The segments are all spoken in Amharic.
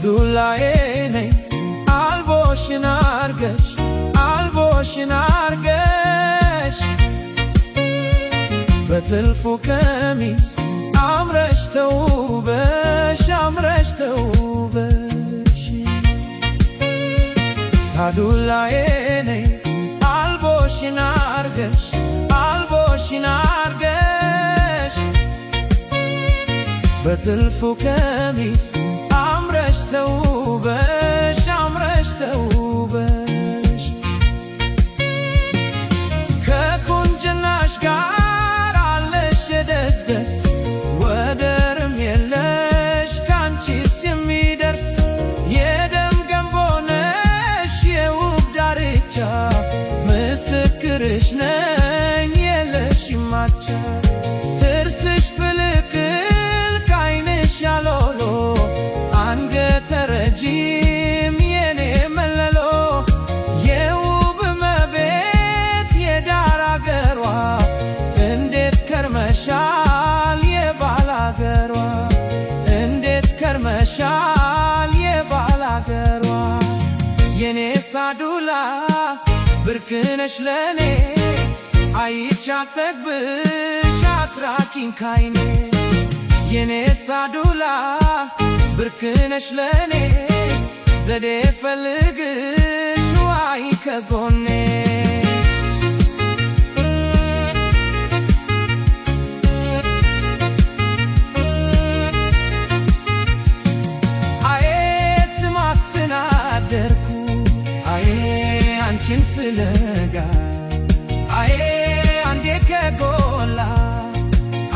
ሳዱላዬ ነይ አልቦሽን አርገሽ፣ አልቦሽን አርገሽ፣ በትልፉ ቀሚስ አምረሽ ተውበሽ፣ አምረሽ ተውበሽ። ሳዱላዬ ነይ አልቦሽን አርገሽ፣ አልቦሽን አርገሽ፣ በትልፉ ቀሚስ አምረሽ ተውበሽ፣ አምረሽ ተውበሽ። ከቁንጅናሽ ጋር አለሽ የደስ ደስ፣ ወደርም የለሽ ካንቺስ የሚደርስ። የደም ገንቦ ነሽ የውብ ዳርቻ፣ ምስክርሽ ነኝ የለሽም አቻ። ጥርስሽ ፍልቅል ካይንሽ ያሎሎ፣ አንገተ ረጅም የኔ መለሎ፣ የውብ እመቤት የዳር አገሯ፣ እንዴት ከርመሻል የባላገሯ፣ እንዴት ከርመሻል የባላገሯ። የኔ ሳዱላ ብርቅነሽ ለኔ፣ አይቻተግብሽ አትራቂኝ ካይኔ። የኔ ሳዱላ ብርቅነሽ ለኔ፣ ዘዴ ፈልግሽ ዋይ ከጎኔ። አዬ ስማስን አደርኩ፣ አዬ አንቺን ፍለጋ፣ አዬ አንዴ ከጎላ፣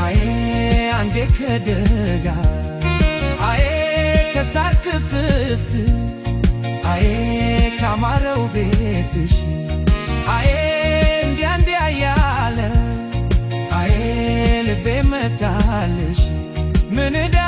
አዬ አንዴ ከደጋ፣ አዬ ከሳር ክፍፍት፣ አዬ ካማረው ቤትሽ፣ አዬ እንዲያ እንዲያ ያለ፣ አዬ ልቤ መታልሽ ምን ዕዳ